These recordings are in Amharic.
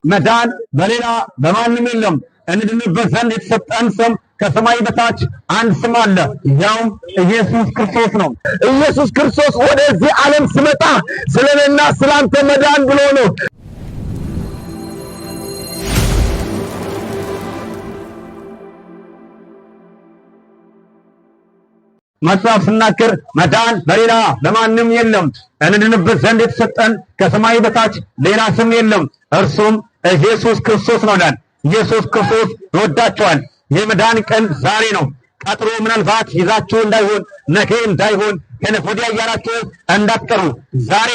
መዳን በሌላ በማንም የለም። እንድንበት ዘንድ የተሰጠን ስም ከሰማይ በታች አንድ ስም አለ፣ ያውም ኢየሱስ ክርስቶስ ነው። ኢየሱስ ክርስቶስ ወደዚህ ዓለም ሲመጣ ስለኔና ስላንተ መዳን ብሎ ነው። መጽሐፍ ስናገር መዳን በሌላ በማንም የለም፣ እንድንበት ዘንድ የተሰጠን ከሰማይ በታች ሌላ ስም የለም፣ እርሱም ኢየሱስ ክርስቶስ ነው ይላል። ኢየሱስ ክርስቶስ ይወዳቸዋል። የመዳን ቀን ዛሬ ነው። ቀጥሮ ምናልባት ይዛችሁ እንዳይሆን፣ ነገ እንዳይሆን፣ ከነገ ወዲያ እያላችሁ እንዳትቀሩ። ዛሬ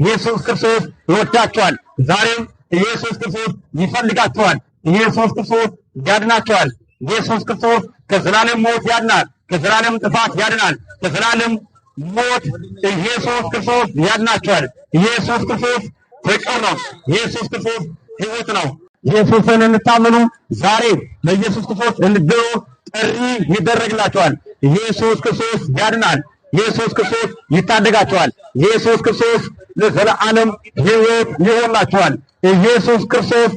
ኢየሱስ ክርስቶስ ይወዳቸዋል። ዛሬም ኢየሱስ ክርስቶስ ይፈልጋቸዋል። ኢየሱስ ክርስቶስ ያድናቸዋል። ኢየሱስ ክርስቶስ ከዘላለም ሞት ያድናል። ከዘላለም ጥፋት ያድናል። ከዘላለም ሞት ኢየሱስ ክርስቶስ ያድናቸዋል። ኢየሱስ ክርስቶስ ፍቅር ነው። ኢየሱስ ክርስቶስ ሕይወት ነው። ኢየሱስን እንድታምኑ ዛሬ በኢየሱስ ክርስቶስ እንድትድኑ ጥሪ ይደረግላቸዋል። ኢየሱስ ክርስቶስ ያድናል። ኢየሱስ ክርስቶስ ይታደጋቸዋል። ኢየሱስ ክርስቶስ ለዘላለም ሕይወት ይሆንላቸዋል። ኢየሱስ ክርስቶስ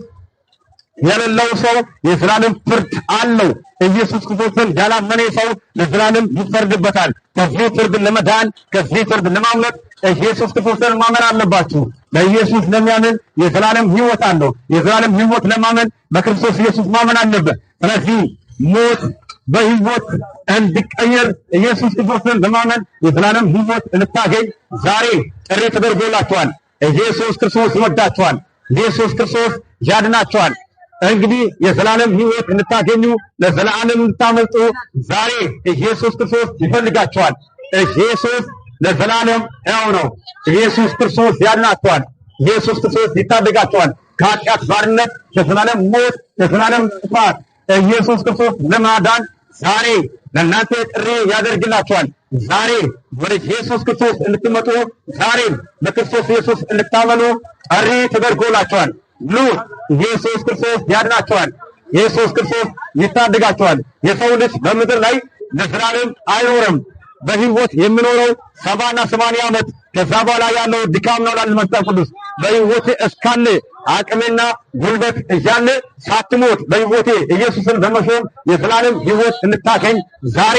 የሌለው ሰው የዘላለም ፍርድ አለው። ኢየሱስ ክርስቶስን ያላመነ ሰው ለዘላለም ይፈርድበታል። ከዚህ ፍርድ ለመዳን፣ ከዚህ ፍርድ ለማምለጥ ኢየሱስ ክርስቶስን ማመን አለባችሁ። በኢየሱስ ለሚያምን የዘላለም ሕይወት አለው። የዘላለም ሕይወት ለማመን በክርስቶስ ኢየሱስ ማመን አለበት። ስለዚህ ሞት በሕይወት እንዲቀየር ኢየሱስ ክርስቶስን በማመን የዘላለም ሕይወት እንድታገኝ ዛሬ ጥሪ ተደርጎላችኋል። ኢየሱስ ክርስቶስ ይወዳችኋል። ኢየሱስ ክርስቶስ ያድናችኋል። እንግዲህ የዘላለም ሕይወት እንድታገኙ፣ ለዘላለም እንድታመልጡ ዛሬ ኢየሱስ ክርስቶስ ይፈልጋችኋል። ኢየሱስ ለዘላለም ሕያው ነው። ኢየሱስ ክርስቶስ ያድናችኋል። ኢየሱስ ክርስቶስ ይታደጋችኋል ከኃጢአት ባርነት፣ ከዘላለም ሞት፣ ከዘላለም ጥፋት። ኢየሱስ ክርስቶስ ለማዳን ዛሬ ለእናንተ ጥሪ ያደርግላችኋል። ዛሬ ወደ ኢየሱስ ክርስቶስ እንድትመጡ፣ ዛሬ በክርስቶስ ኢየሱስ እንድታመኑ ጥሪ ተደርጎላችኋል። ኑ፣ ኢየሱስ ክርስቶስ ያድናቸዋል። ኢየሱስ ክርስቶስ ይታደጋቸዋል። የሰው ልጅ በምድር ላይ ለዘላለም አይኖርም። በሕይወት የሚኖረው 70ና 80 ዓመት፣ ከዛ በኋላ ያለው ድካም ነው ይላል መጽሐፍ ቅዱስ። በሕይወት እስካለ፣ አቅምና ጉልበት እያለ፣ ሳትሞት በሕይወቴ ኢየሱስን በመሾም የዘላለም ሕይወት እንድታገኝ ዛሬ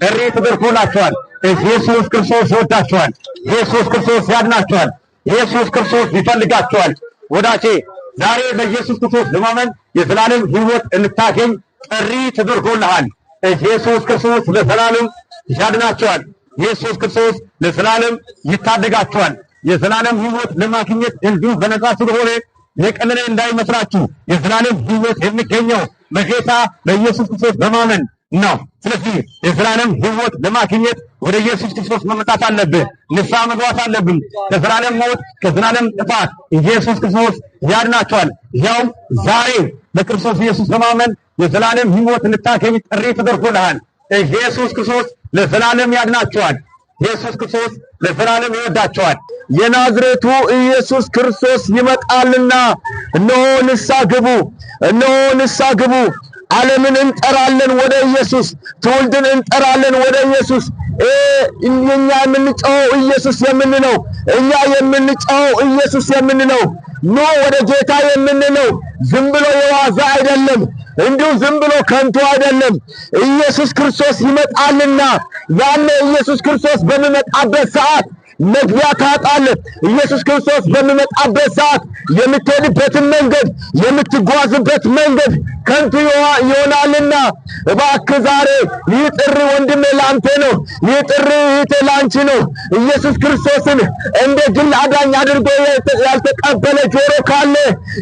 ጥሪ ተደርጎላቸዋል። ኢየሱስ ክርስቶስ ይወዳቸዋል። ኢየሱስ ክርስቶስ ያድናቸዋል። ኢየሱስ ክርስቶስ ይፈልጋቸዋል። ወዳጄ፣ ዛሬ በኢየሱስ ክርስቶስ በማመን የዘላለም ሕይወት እንድታገኝ ጥሪ ተደርጎልሃል። ኢየሱስ ክርስቶስ ለዘላለም ያድናቸዋል። ኢየሱስ ክርስቶስ ለዘላለም ይታደጋቸዋል። የዘላለም ሕይወት ለማግኘት እንዲሁ በነፃ ስለሆነ የቀለለ እንዳይመስላችሁ። የዘላለም ሕይወት የሚገኘው በጌታ በኢየሱስ ክርስቶስ በማመን ነው። ስለዚህ የዘላለም ሕይወት ለማግኘት ወደ ኢየሱስ ክርስቶስ መምጣት አለብህ። ንስሐ መግባት አለብን። ከዘላለም ሞት፣ ከዘላለም ጥፋት ኢየሱስ ክርስቶስ ያድናቸዋል። ያው ዛሬ በክርስቶስ ኢየሱስ በማመን የዘላለም ሕይወት እንድታገኝ ጥሪ ተደርጎልሃል። ኢየሱስ ክርስቶስ ለዘላለም ያድናቸዋል። ኢየሱስ ክርስቶስ ለዘላለም ይወዳቸዋል። የናዝሬቱ ኢየሱስ ክርስቶስ ይመጣልና እነሆ ንስሐ ግቡ፣ እነሆ ንስሐ ግቡ። ዓለምን እንጠራለን ወደ ኢየሱስ፣ ትውልድን እንጠራለን ወደ ኢየሱስ። እኛ የምንጮኸው ኢየሱስ የምንለው፣ እኛ የምንጮኸው ኢየሱስ የምንለው፣ ኑ ወደ ጌታ የምንለው ዝም ብሎ የዋዛ አይደለም፣ እንዲሁ ዝም ብሎ ከንቱ አይደለም። ኢየሱስ ክርስቶስ ይመጣልና ያኔ ኢየሱስ ክርስቶስ በሚመጣበት ሰዓት መግቢያ ታጣለህ። ኢየሱስ ክርስቶስ በሚመጣበት ሰዓት የምትሄድበትን መንገድ፣ የምትጓዝበት መንገድ ከንቱ ይሆናልና እባክህ ዛሬ ይህ ጥሪ ወንድሜ ላንተ ነው። ይህ ጥሪ እህቴ ላንቺ ነው። ኢየሱስ ክርስቶስን እንደ ግል አዳኝ አድርጎ ያልተቀበለ ጆሮ ካለ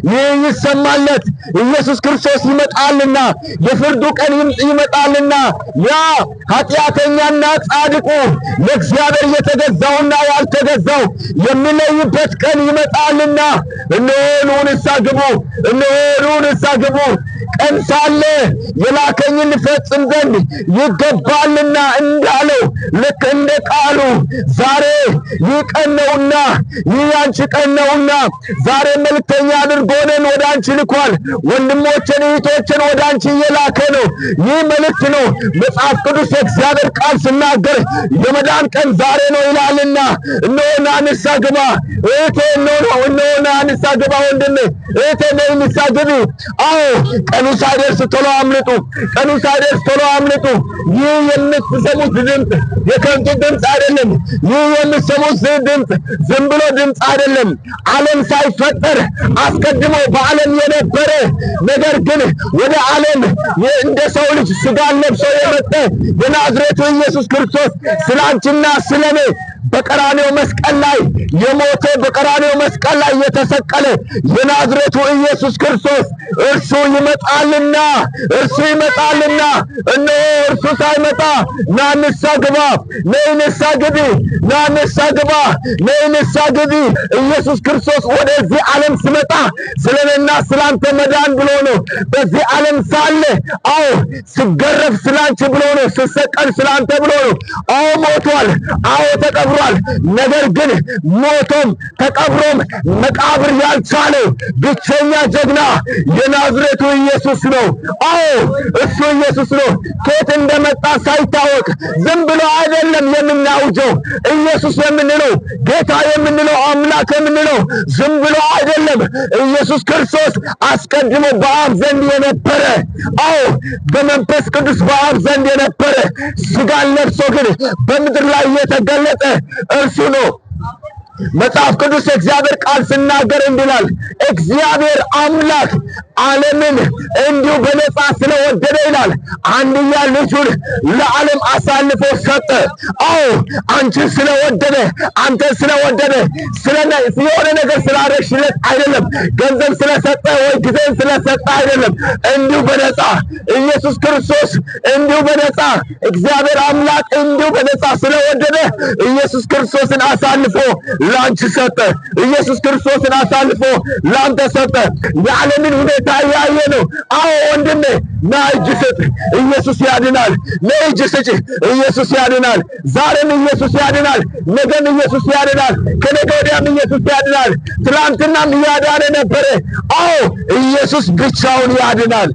ይህ ይሰማለት። ኢየሱስ ክርስቶስ ይመጣልና፣ የፍርዱ ቀን ይመጣልና፣ ያ ኃጢአተኛና ጻድቁ፣ ለእግዚአብሔር የተገዛውና ያልተገዛው የሚለይበት ቀን ይመጣልና እነሆ ኑ ንስሐ ግቡ፣ እነሆ ኑ ንስሐ ግቡ። ቀን ሳለ የላከኝን ልፈጽም ዘንድ ይገባልና እንዳለው ልክ እንደ ቃሉ ዛሬ ይህ ቀን ነውና፣ ይህ ያንቺ ቀን ነውና ዛሬ መልእክተኛ አድርጎ እኔን ወደ አንቺ ልኳል። ወንድሞችን እህቶችን ወደ አንቺ እየላከ ነው። ይህ መልእክት ነው። መጽሐፍ ቅዱስ የእግዚአብሔር ቃል ስናገር የመዳን ቀን ዛሬ ነው ይላልና እነሆ ና ንስሐ ግባ እህቴ፣ እነሆ እነሆ ና ንስሐ ግባ ወንድሜ፣ እህቴ ነይ ንስሐ ግቢ። አዎ ቀኑ ሳይደርስ ቶሎ አምልጡ። ቀኑ ሳይደርስ ቶሎ አምልጡ። ይህ የምትሰሙት ድምፅ የከንቱ ድምፅ አይደለም። ይህ የምትሰሙት ድምፅ ዝም ብሎ ድምፅ አይደለም። ዓለም ሳይፈጠር አስቀድሞ በዓለም የነበረ፣ ነገር ግን ወደ ዓለም እንደ ሰው ልጅ ስጋን ለብሶ የመጣ የናዝሬቱ ኢየሱስ ክርስቶስ ስለ አንቺና ስለኔ በቀራንዮ መስቀል ላይ የሞተ፣ በቀራንዮ መስቀል ላይ የተሰቀለ የናዝሬቱ ኢየሱስ ክርስቶስ እርሱ ይመጣልና፣ እርሱ ይመጣልና እነሆ እርሱ ሳይመጣ ና ንስሐ ግባ፣ ነይ ንስሐ ግቢ፣ ና ንስሐ ግባ፣ ነይ ንስሐ ግቢ። ኢየሱስ ክርስቶስ ወደዚህ ዓለም ሲመጣ ስለኔና ስላንተ መዳን ብሎ ነው። በዚህ ዓለም ሳለ አዎ ሲገረፍ ስላንቺ ብሎ ነው። ሲሰቀል ስላንተ ብሎ ነው። አዎ ሞቷል። አዎ ተቀብሯል። ነገር ግን ሞቶም ተቀብሮም መቃብር ያልቻለው ብቸኛ ጀግና የናዝሬቱ ኢየሱስ ነው። አዎ እሱ ኢየሱስ ነው። ከየት እንደመጣ ሳይታወቅ ዝም ብሎ አይደለም የምናውጀው። ኢየሱስ የምንለው፣ ጌታ የምንለው፣ አምላክ የምንለው ዝም ብሎ አይደለም። ኢየሱስ ክርስቶስ አስቀድሞ በአብ ዘንድ የነበረ፣ አዎ በመንፈስ ቅዱስ በአብ ዘንድ የነበረ፣ ስጋን ለብሶ ግን በምድር ላይ የተገለጠ እርሱ ነው። መጽሐፍ ቅዱስ የእግዚአብሔር ቃል ስናገር እንዲላል፣ እግዚአብሔር አምላክ ዓለምን እንዲሁ በነፃ ስለወደደ ይላል አንድያ ልጁን ለዓለም አሳልፎ ሰጠ። አዎ አንቺን ስለወደደ፣ አንተ ስለወደደ፣ የሆነ ነገር ስላደረግሽለት አይደለም፣ ገንዘብ ስለሰጠ ወይ ጊዜን ስለሰጠ አይደለም። እንዲሁ በነፃ ኢየሱስ ክርስቶስ፣ እንዲሁ በነፃ እግዚአብሔር አምላክ እንዲሁ በነፃ ስለወደደ ኢየሱስ ክርስቶስን አሳልፎ ላንቺ ሰጠ። ኢየሱስ ክርስቶስን አሳልፎ ላንተ ሰጠ። የዓለምን ሁኔታ እያየ ነው። አዎ ወንድሜ ና እጅ ስጥ፣ ኢየሱስ ያድናል። ነይ እጅ ስጭ፣ ኢየሱስ ያድናል። ዛሬም ኢየሱስ ያድናል፣ ነገም ኢየሱስ ያድናል፣ ከነገ ወዲያም ኢየሱስ ያድናል። ትላንትናም እያዳነ ነበረ። አዎ ኢየሱስ ብቻውን ያድናል።